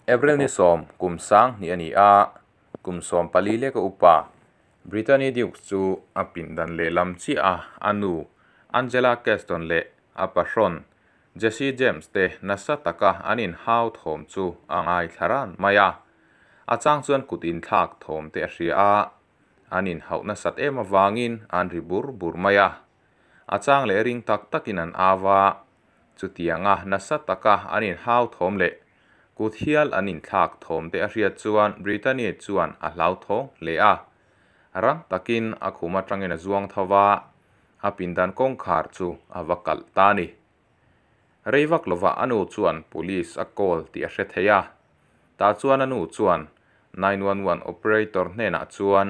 April ni 10, kum 2000 a ni a, kum 14 leka upa Brittany Dukes chu a pindan lehlam chiah a a nu Angela Keston leh a pahrawn Jesse James te nasa taka an inhau thawm chu a ngaithla ran mai a. A chang chuan kut inthlak thawm te a hria a, an inhauh nasat em avangin an ri bur bur mai a. A chang leh ring tak takin an au a, chutianga nasa taka an inhau thawm leh kut hial an inthlak thawm te a hriat chuan Brittany chuan a hlauthawng hle a. Rang takin a khum atangin a zuang tho va, a pindan kawngkhar chu a va kalh ta a ni. Rei vak lovah a nu chuan police a call tih a hre thei a. Tah chuan a nu chuan 911 operator hnenah chuan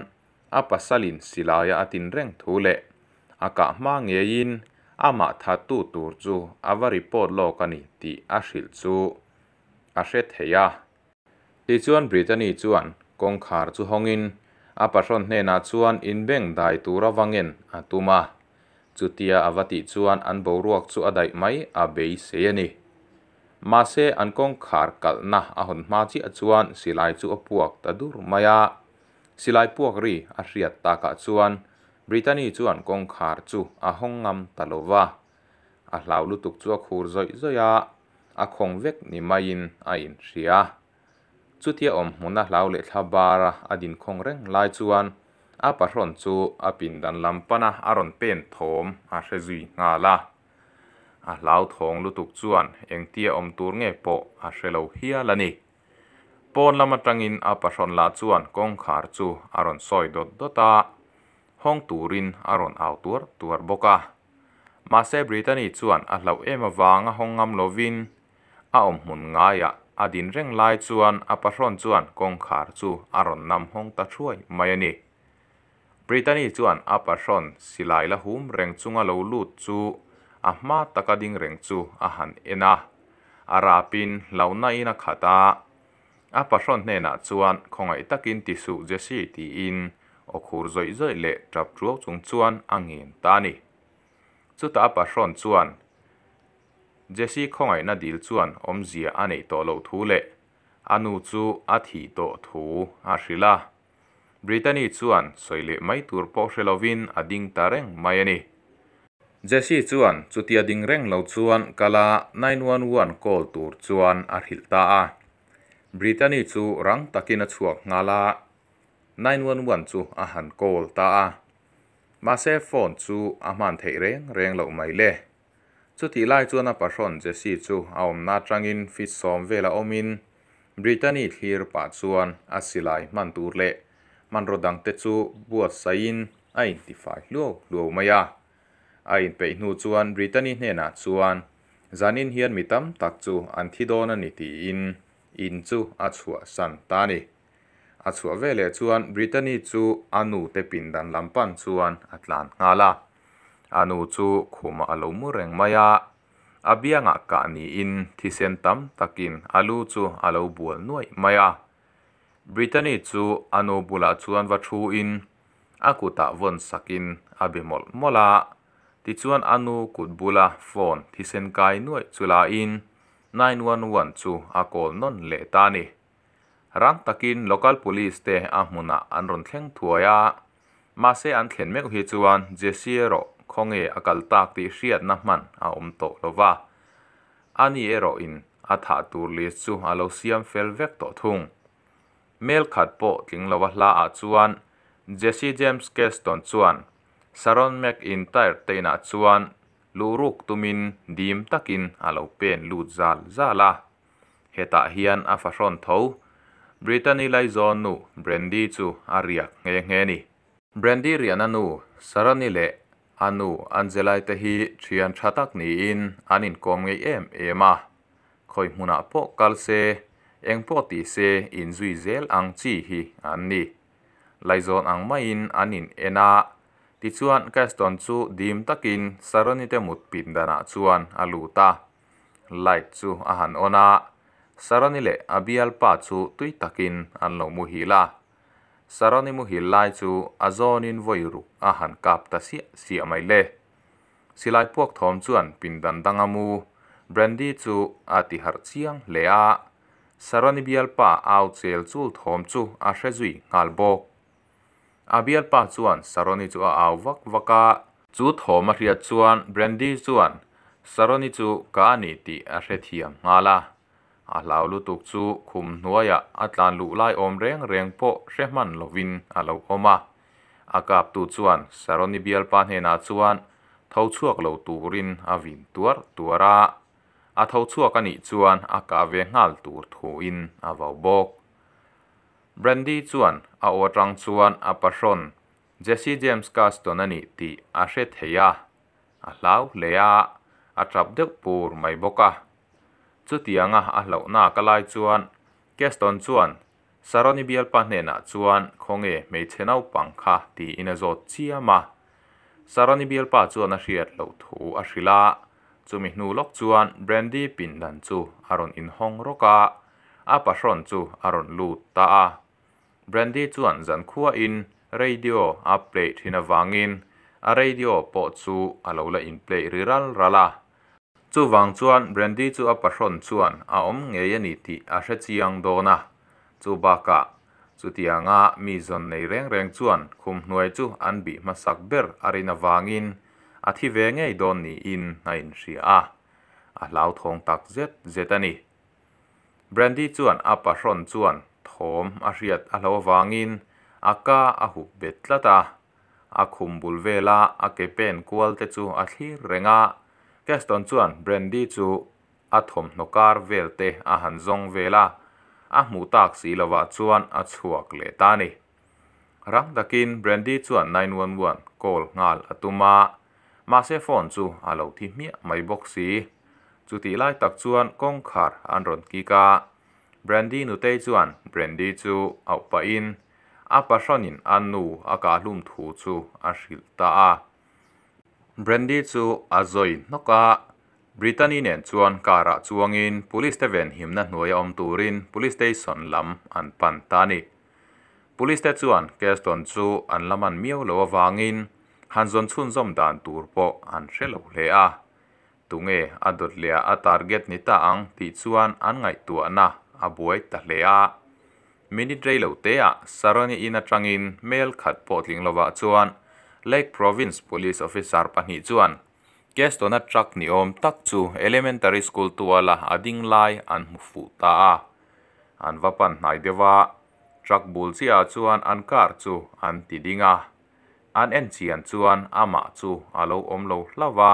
a pasalin silaia a tin reng thu leh a kah hma ngeiin amah thattu tur chu a va report lawk a ni tih a hrilh chu a hre thei a. Tichuan Brittany chuan kawngkhar chu hawngin a pahrawn hnenah chuan inbeng dai tur avangin a tum a. Chutia a va tih chuan an boruak chu a daih mai a beisei a ni. Mahse an kawngkhar kalhna a hawn hma chiah chuan silai chu a puak ta dur mai a. Silai puak ri a hriat takah chuan Brittany chuan kawngkhar chu a hawng ngam ta lo va. A hlau lutuk chu a khur zawih zawih a, a khawng vek ni maiin a inhria. Chutia awm hmuna hlau leh thla bara a dinkhawng reng lai chuan a pahrawn chu a pindan lam pana a rawn pen thawm a hre zui nghal a. A hlauthawng lutuk chuan engtia awm tur nge pawh a hre lo hial a ni. Pawn lam atangin a pahrawn lah chuan kawngkhar chu a rawn sawi dawt dawt a, hawng turin a rawn au tuar tuar bawk a. Mahse Brittany chuan a hlauh em avanga hawng ngam lovin a awmhmun ngaiah a din reng lai chuan a pahrawn chuan kawngkhar chu a rawn nam hawng ta thuai mai a ni. Brittany chuan a pahrawn silai la hum reng chunga lo lut chu a hma taka ding reng chu a han en a, a rapin hlauhna in a khat a. A pahrawn hnenah chuan khawngaih takin ti suh Jesse tiin aw khur zawih zawih leh tap tuau chung chuan a ngen ta a ni. Chutah a pahrawn chuan Jesse khawngaihna dil chuan awmzia a neih tawh loh thu leh a nu chu a thih tawh thu a hrilh a. Brittany chuan sawi leh mai tur pawh hre lovin a ding ta reng mai a ni. Jesse chuan chutia ding reng lo chuan kala 911 call tur chuan a hrilh ta a. Brittany chu rang takin a chhuak nghal a, 911 chu a han call ta a. Mahse phone chu a hman theih reng reng loh mai le. Chutih lai chuan a pahrawn Jesse chu a awmna atangin feet 10 vela awmin Brittany thlir pah chuan a silai hman tur leh hmanraw dangte chu buatsaihin a intifai hluau hluau mai a. A inpeih hnu chuan Brittany hnenah chuan zanin hian mi tam tak chu an thi dawn a ni tiin in chu a chhuahsan ta a ni. A chhuah veleh chuan Brittany chu a nu te pindan lam pan chuan a tlan nghal a. A nu chu khumah a lo mu reng mai a, a biangah kah niin thisen tam takin a lu chu a lo bual nuaih mai a. Brittany chu a nu bulah chuan va thuin a kutah vawn sakin a be mawlh mawlh a. Tichuan a nu kut bula phone thisen kai nuaih chu lain 911 chu a call nawn leh ta a ni. Rang takin local police te a hmunah an rawn thleng thuai a, mahse an thlen meuh hi chuan Jesse erawh khawnge a kal tak tih hriatna hman a awm tawh lo va. Ani erawhin a thah tur list chu a lo siam fel vek tawh thung. Mel khat pawh tling lova hlaah chuan Jesse James Keston chuan Sharon McIntyre te inah chuan luhruk tumin dim takin a lo pen lut zal zal a. Hetah hian a fahrawn tho. Brittany laizawn nu Brandy chu a riak nghe nghe a ni. Brandy riahna nu Sarani leh a nu Angelai te hi thian tha tak niin an inkawm ngei em em a. Khawi hmunah pawh kal se, eng pawh ti se inzui zel ang chi hi an ni. Laizawn ang maiin an in en a, tichuan Gaston chu dim takin Sarani te mut pindanah chuan a lut a. Light chu a han on a, Sarani leh a bialpa chu tui takin an lo muhil a. Sarani muhil lai chu a zawnin vawi ruk a han kap ta siah siah mai le. Silai puak thawm chuan pindan danga mu Brandy chu a ti harh chiang hle a. Saroni bialpa au chel chul thawm chu a hre zui nghal bawk. A bialpa chuan Saroni chu a au vak vak a. Chu thawm a hriat chuan Brandy chuan Saroni chu ka a ni tih a hrethiam nghal a. A hlau lutuk chu khum hnuaiah a tlan luh lai awm reng reng pawh hre hman lovin a lo awm a. A kaptu chuan Saroni bialpa hnenah chuan tho chhuak lo turin a vin tuar tuar a. A tho chhuak a nih chuan a kah ve nghal tur thuin a vau bawk. Brandy chuan a aw atang chuan a pahrawn Jesse James Caston a nih tih a hre thei a, a hlau hle a, a tap deuh pur mai bawk a. Chutianga a hlauhna ka lai chuan Keston chuan Saroni bialpa hnenah chuan khawnge hmeichhe naupang kha tiin a zawt chiam a. Saroni bialpa chuan a hriat loh thu a hrilh a, chumi hnu lawk chuan Brandy pindan chu a rawn inhawng rawk a, a pahrawn chu a rawn lut ta a. Brandy chuan zankhuain radio a play thin avangin a radio pawh chu a lo la in play ri ral ral a. Chuvang chuan Brandy chu a pahrawn chuan a awm ngei a ni tih a hre chiang dawn a. Chu bakah, chutianga mi zawn nei reng reng chuan khum hnuai chu an bih hmasak ber a rin avangin a thi ve ngei dawn niin a inhria a. A hlauthawng tak zet zet a ni. Brandy chuan a pahrawn chuan thawm a hriat a hlo avangin a ka a hup bet tlat a. A khum bul vela a ke pen kual te chu a thlir reng a, Gaston chuan Brandy chu a thawmhnaw kar vel te a han zawng vel a, a hmuh tak si lovah chuan a chhuak leh ta a ni. Rang takin Brandy chuan 911 call nghal a tum a, mahse phone chu a lo thi hmiah mai bawk si. Chutih lai tak chuan kawngkhar an rawn kik a, Brandy nutei chuan Brandy chu auh pahin A pahrawnin a nu a kahhlum thu chu a hrilh ta a. Brandy chu a zawi hnawk a, Brittany nen chuan car ah chuangin police te venhimna hnuaia awm turin police station lam an pan ta a ni. Police te chuan Keston chu an la man miau lo avangin han zawn chhunzawm dan tur pawh an hre lo hle a. Tunge a dawt leh a target ni ta ang tih chuan an ngaihtuahna a buai ta hle a. Minute rei lo teah Saroni in atangin mail khat pawh tling lovah chuan Lake Province Police Officer pahnih chuan Kestona truck ni awm tak chu Elementary School tuala a ding lai an hmu fuh ta a. An va pan hnai deuh a, truck bul chiahah chuan an car chu an ti ding a. An en chian chuan amah chu a lo awm lo hlauh a,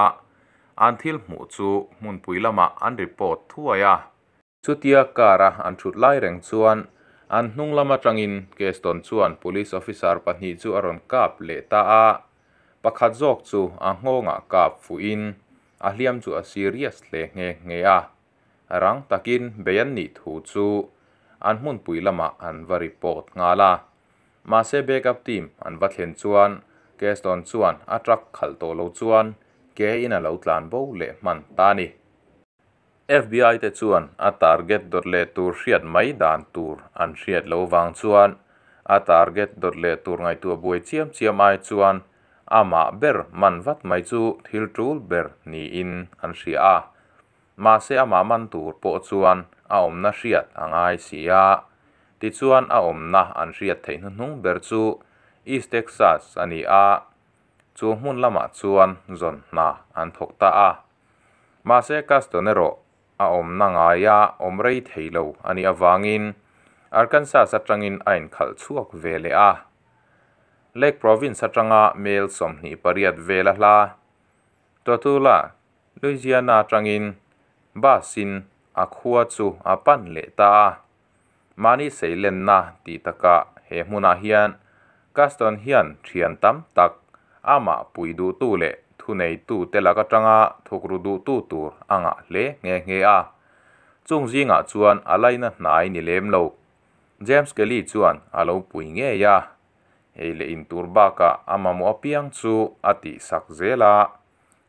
an thil hmuh chu hmunpui lamah an report thuai a. Chutia car-a an thut lai reng chuan an hnung lam atangin Keston chuan police officer pahnih chu a rawn kap leh ta a, pakhat zawk chu a nghawngah kap fuhin a hliam chu a serious hle nghe nghe a. Rang takin bei an nih thu chu an hmunpui lamah an va report nghal a. Mahse backup team an va thlen chuan Keston chuan a truck khalh tawh lo chuan ke in a lo tlan bo leh hman ta a ni. FBI te chuan a target dawt leh tur hriat mai dan tur an hriat lo vang chuan a target dawt leh tur ngaihtuah buai chiam chiam ai chuan amah ber man vat mai chu thil tul ber niin an hria a. Mahse amah man tur pawh chuan a awmna hriat a ngai si a. Tichuan a awmna an hriat theih hnuhnung ber chu East Texas a ni a. Chu hmun lamah chuan zawn hna an thawk ta a. Mahse Caston erawh a awmna ngaia awm rei thei lo a nih avangin Arkansas atangin a inkhalh chhuak ve leh a. Lake Province atanga mel 28 vel a hla. Totula, Louisiana atangin bus-in a khua chu a pan leh ta a. Mahni seilenna tih takah he hmunah hian Caston hian thian tam tak amah pui duhtu leh thuneitu te lak atanga thukru duhtu tur a ngah hle nghe nghe a. Chung zingah chuan a laina hnai ni lem lo. James Kelly chuan a lo pui ngei a. Ei leh in tur bakah a mamawh apiang chu a tihsak zel a.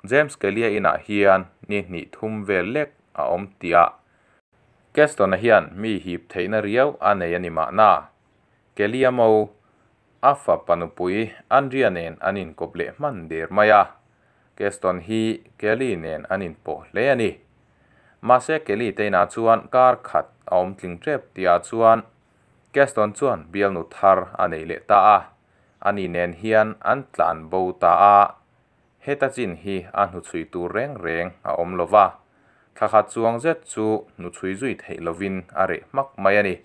James Kelly-a inah hian ni hnih thum vel lek a awm tihah Keston-a hian mi hip theihna riau a nei a ni mahna. Kelly-a mo, a fapa nupui Andrea nen an inkawp leh hman der mai a. Keston hi Kelly nen an inpawh hle a ni. Mahse Kelly te inah chuan kar khat a awm tling tep tihah chuan Keston chuan bialnu thar a nei leh ta a, ani nen hian an tlan bo ta a. Heta chin hi a hnuchhui tur reng reng a awm lova, thla khat chuang zet chu hnuchhui zui theih lovin a reh hmak mai a ni.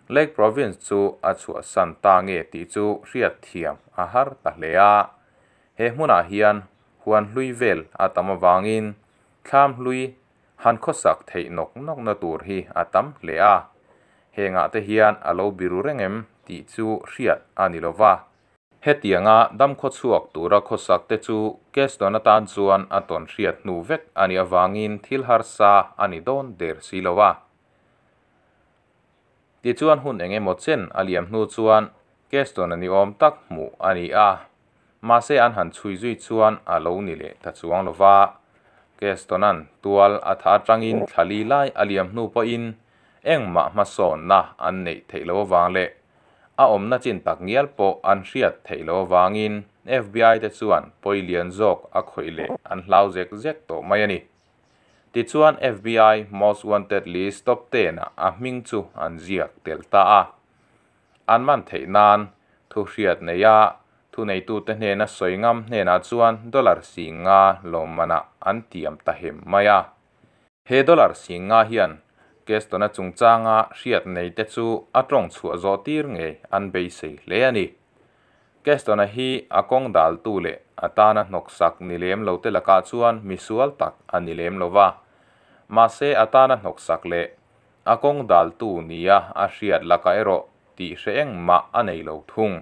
Lake Province chu a chhuahsan ta nge tih chu hriat thiam a har ta hle a. He hmunah hian huan hlui vel a tam avangin thlam hlui han khawsak theih nawk nawkna tur hi a tam hle a. Hengah te hian a lo biru reng em tih chu hriat a ni lova. Hetianga damkhawchhuak tura khawsak te chu Keston atan chuan a tawn hriat hnu vek a nih avangin thil harsa a ni dawn der si lo a. Tichuan hun eng emaw chen a liam hnu chuan Keston-a ni awm tak hmuh a ni a, mahse an han chhui zui chuan a lo ni leh ta chuang lo va. Keston-a'n tual a tha atangin thla li lai a liam hnu pawhin engmah hmasawnna an neih theih loh avang leh a awmna chin tak ngial pawh an hriat theih loh avangin FBI te chuan pawi lian zawk a khawih leh an hlau zek zek tawh mai a ni. Tichuan FBI Most Wanted List top ten-ah a hming chu an ziak tel ta a. An man theih nan thu hriat neia thuneitute hnena sawi ngam hnenah chuan dollar 50 lawmmanah an tiam ta hem mai a. He dollar 50 hian Keston-a chungchanga hriat neite chu a tawng chhuah zawh tir ngei an beisei hle a ni. Keston-a hi a kawng daltu leh a tana hnawksak ni lem lo te lakah chuan misual tak a ni lem lo va. Mahse a tana hnawksak leh a kawng daltu nia a hriat lakah erawh tih hre engmah a nei lo thung.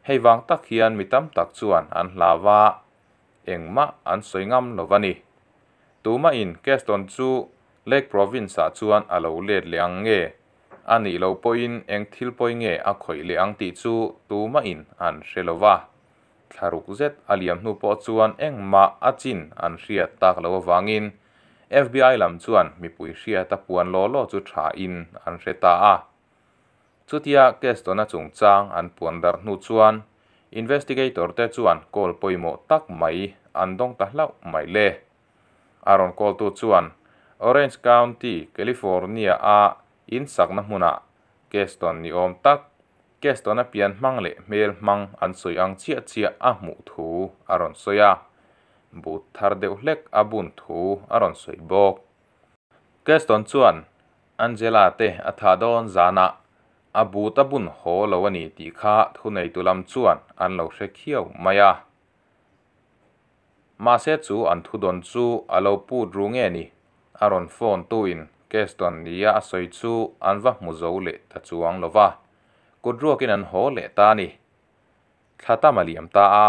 Hei vang tak hian mi tam tak chuan an hlau va, engmah an sawi ngam lo va ni. Tumahin Keston chu Lake Province-ah chuan a lo let leh ang nge? A nih loh pawhin eng thil pawi nge a khawih leh ang tih chu tumahin an hre lo va. Thlaruk zet a liam hnu pawh chuan engmah a chin an hriat tak loh avangin FBI lam chuan mipui hriat a puan law law chu thain an hre ta a. Chutia Keston-a chungchang an puan darh hnu chuan investigator te chuan call pawimawh tak mai an dawng ta hlauh mai le. A rawn call-tu chuan Orange County, California-a insakna hmunah Keston ni awm tak, Keston-a pian hmang leh hmel hmang an sawi ang chiah chiah a hmuh thu a rawn sawi a. But thar deuh hlek a bun thu a rawn sawi bawk. Keston chuan Angela te a thah dawn zanah a but a bun haw lo a ni tih kha thuneitu lam chuan an lo hre khiau mai a. Mahse chu an thudawn chu a lo put ru nge ni? A rawn phone tuin Keston nia a sawi chu an va hmu zo leh ta chuang lo va. Kut ruakin an haw leh ta a ni. Thla tam a liam ta a,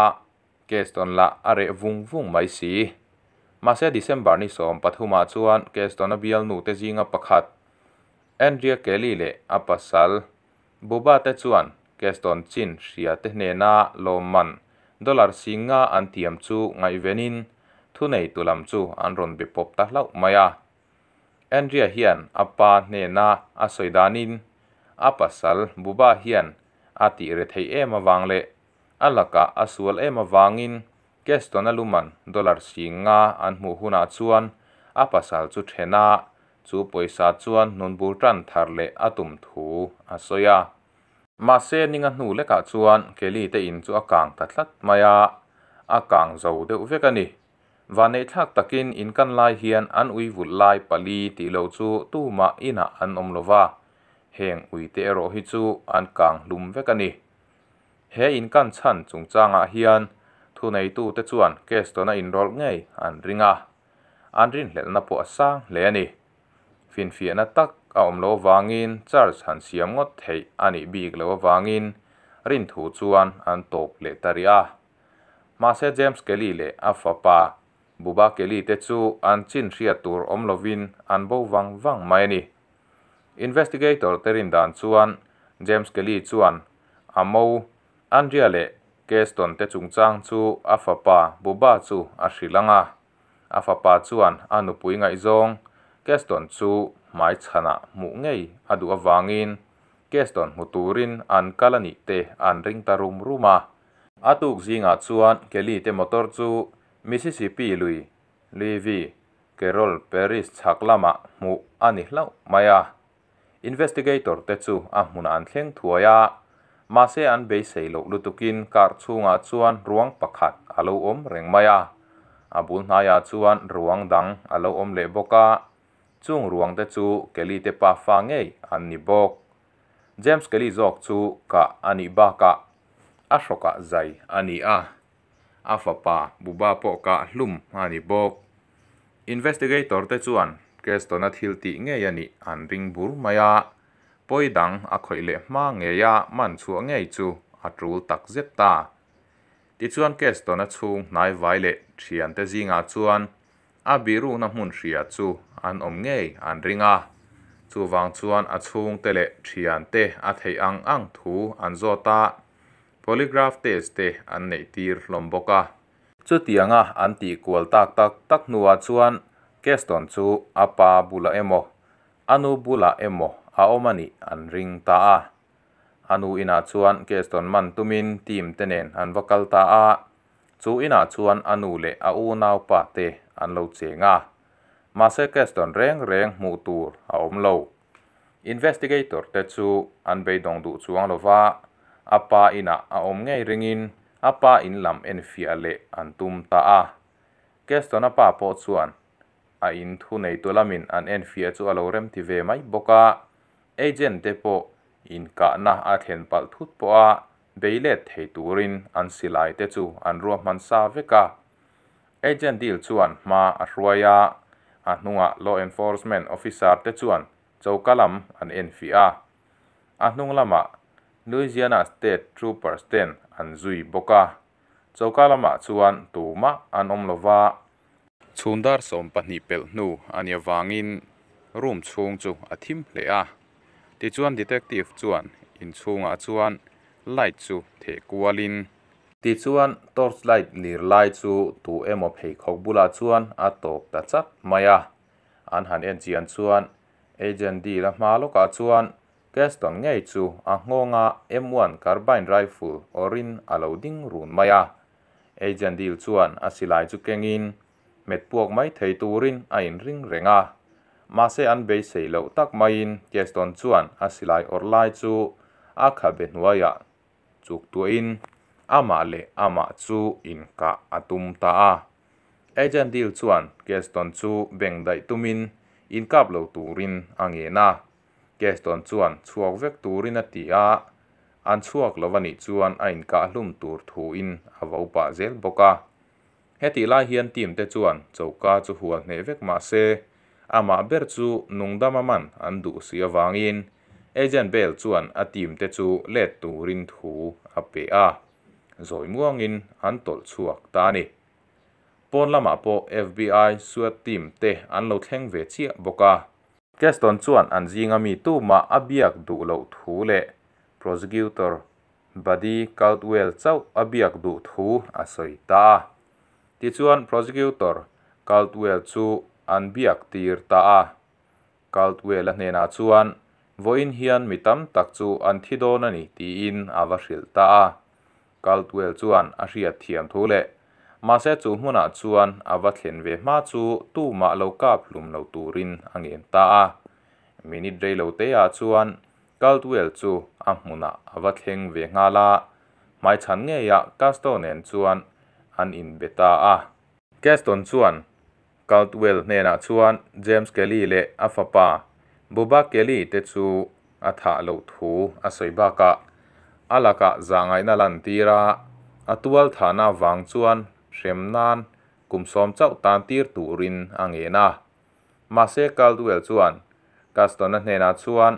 Keston lah a reh vung vung mai si. Mahse December ni 13 ah chuan Keston a bialnu te zinga pakhat Andrea Kelly leh a pasal Bubba te chuan Keston chin hria te hnena lawmman dollar 50 an tiam chu ngaihvenin thuneitu lam chu an rawn be pawp ta hlauh mai a. Andrea hian a pa hnena a sawi danin a pasal Bubba hian a tih re theih em awang leh a lakah a sual em awangin Keston a luman dollar 50 an hmuh hunah chuan a pasal chu thena chu pawisa chuan nunbul tan thar leh a tum thu a sawi a. Mahse ninga hnu lekah chuan Kelly te in chu a kang ta tlat mai a, a kang zo deuh vek a ni. Vanneih thlak takin in kan lai hian an ui vulh lai pali tih loh chu tumah inah an awm lo va, heng ui te erawh hi chu an kang hlum vek a ni. He in kan chhan chungchangah hian thuneitu te chuan Keston-a inrawlh ngei an ring a, an rinhlelhna pawh a sang hle a ni. Finfiahna tak a awm loh avangin charge han siam ngawt theih a nih bik loh avangin rinthu chuan an tawp leh ta rih a. Mahse James Kelly leh a fapa Bubba Kelly te chu an chin hriat tur awm lovin an bo vang vang mai a ni. Investigator te rin dan chuan James Kelly chuan a mo Andrea leh Keston te chungchang chu a fapa Bubba chu a hrilh ang a. A fapa chuan a nupui ngaihzawng Keston chu hmai chhanah hmuh ngei a duh avangin Keston hmu turin an kal a nih te an ring ta rum rum a. A tuk zingah chuan Kelly te motor chu Mississippi lui, Levy, Carol Parish chhak lamah hmuh a ni hlauh mai a. Investigator te chu a hmunah an thleng thuai a, mahse an beisei loh lutukin car chhungah chuan ruang pakhat a lo awm reng mai a. A bul hnaiah chuan ruang dang a lo awm leh bawk a, chung ruang te chu Kelly te pafa ngei an ni bawk. James Kelly zawk chu kah a nih bakah a hrawkah zai a ni a, a fapa Bubba pawh kah hlum a ni bawk. Investigator te chuan Keston-a thil tih ngei a nih an ring bur mai a, pawi dang a khawih leh hma ngeia man chhuah ngei chu a tul tak zet ta. Tichuan Keston-a chhung hnaivai leh thiante zingah chuan a bihrukna hmun hria chu an awm ngei an ring a, chuvang chuan a chhungte leh thiante a theih ang ang thu an zawt a, polygraph test te an neih tir hlawm bawk a. Chutianga an tih kual tak tak tak hnuah chuan Keston chu a pa bulah emaw, a nu bulah emaw a awm a nih an ring ta a. A nu inah chuan Keston man tumin team te nen an va kal ta a, chu inah chuan a nu leh a unaupa te an lo cheng a. Mahse Keston reng reng hmuh tur a awm lo. Investigator te chu an beidawng duh chuang lova, a pa inah a awm ngei ringin a pa in lam enfiah leh an tum ta a. Keston-a pa pawh chuan a in thu neitu lamin an enfiah chu a lo remti ve mai bawk a, agent te pawh inkahna a thlen palh thut pawha bei let thei turin an silai te chu an ruahman sa vek a. Agent Deal chuan hma a hruai a, a hnungah law enforcement officer te chuan choka lam an enfiah a. A hnung lamah Louisiana State Troopers ten an zui bawk a. Choka lamah chuan tumah an awm lo va. Chhun dar 12 pelh hnu a nih avangin room chhung chu a thim hle a. Tichuan detective chuan inchhungah chuan light chu theh kualin. Tichuan torch light lir lai chu tu emaw pheikhawk bulah chuan a tawp ta chat mai a. An han en chian chuan Agent Deal a hma lawkah chuan Keston ngei chu a nghawnga M1 carbine rifle awrhin a lo ding run mai a. Agent Deal chuan a silai chu kengin hmet puak mai thei turin a inring reng a. Mahse an beisei loh tak maiin Keston chuan a silai awrh lai chu a khabe hnuaiah chuk tuahin amah leh amah chu inkah a tum ta a. Agent Deal chuan Keston chu beng daih tumin inkap lo turin a ngen a. Keston chuan chhuak vek turin a ti a, an chhuak lo a nih chuan a inkah hlum tur thuin a vo pah zel bawk a. Hetih lai hian team te chuan choka chu hual hneh vek mah se, amah ber chu nungdam a man an duh si avangin Agent Bell chuan a team te chu let turin thu a pe a, zawi muangin an tawlh chhuak ta a ni. Pawn lamah pawh FBI SWAT team te an lo thleng ve chiah bawk a. Keston chuan an zinga mi tumah a biak duh loh thu leh Prosecutor Buddy Caldwell chauh a biak duh thu a sawi ta a. Tichuan Prosecutor Caldwell chu an biak tir ta a. Caldwell-a hnenah chuan vawiin hian mi tam tak chu an thi dawn a ni tiin a va hrilh ta a. Caldwell chuan a hriat thiam thu leh mahse chu hmunah chuan a va thlen ve hma chu tumah lo kap hlum lo turin a ngen ta a. Minute rei lo teah chuan Caldwell chu a hmunah a va thleng ve nghal a, hmaichhan ngeiah Casto nen chuan an inbe ta a. Caston chuan Caldwell hnenah chuan James Kelly leh a fapa Bubba Kelly te chu a thah loh thu a sawi bakah a lakah zahngaihna lantir a, a tual thahna avang chuan hrem nan kum 10 chauh tan tir turin a ngen a. Mahse Caldwell chuan Caston-a hnenah chuan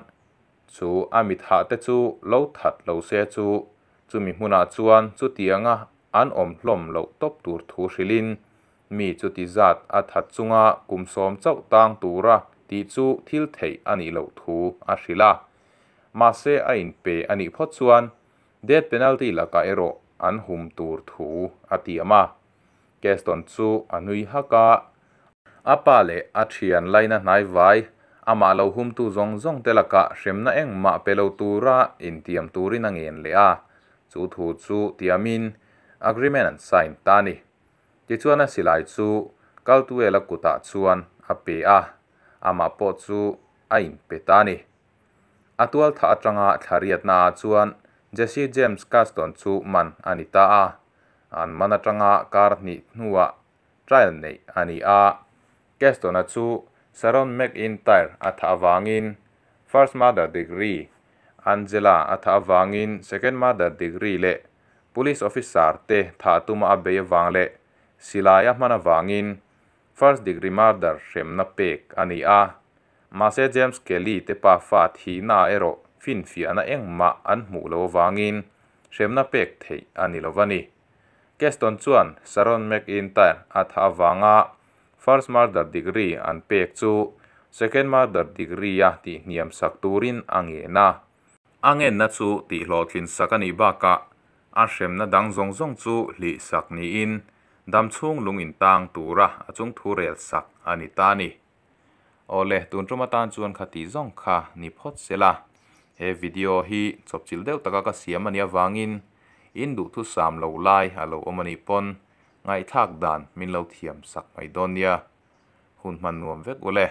chu a mi thah te chu lo that lo se chu chumi hmunah chuan chutianga an awm hlawm loh tawp tur thu hrilhin mi chuti zat a that chunga kum 10 chauh tang tura tih chu thil theih a nih loh thu a hrilh a. Mahse a inpe a nih phawt chuan death penalty lakah erawh an hum tur thu a tiam a. Keston chu a nui hak a, a pa leh a thian laina hnai vai amah lo humtu zawng zawng te lakah hremna engmah pe lo tura intiam turin a ngen leh a. Chu thu chu tiamin agreement an sign ta a ni. Tichuan a silai chu Caldwell-a kutah chuan a pe a, amah pawh chu a inpe ta a ni. A tualthah atanga thla riatnaah chuan Jesse James Caston chu man a ni ta a. An man atanga kar hnih hnuah trial neih a ni a. Caston-a chu Sharon McIntyre a thah avangin first murder degree, Angela a thah avangin second murder degree leh police officer te thah tuma a bei avang leh silai a hman avangin first degree murder hremna pek a ni a. Mahse James Kelly te pafa thihnaah erawh finfiahna engmah an hmuh loh avangin hremna pek theih a ni lo a ni. Keston chuan Sharon McIntyre a thah avanga first murder degree an pek chu second murder degree-a tihhniam sak turin a ngen a. A ngenna chu tihhlawhtlin sak a nih bakah a hremna dang zawng zawng chu hlih sak niin damchhung lung intang tura a chungthu rel sak a ni ta a ni. Awle, tun tum atan chuan kha tih zawng kha ni phawt se la. He video hi chawpchilh deuh taka ka siam a nih avangin in duhthusam lo lai a lo awm a nih pawn ngaihthlak dan min lo thiam sak mai dawn nia. Hun hman nuam vek ule.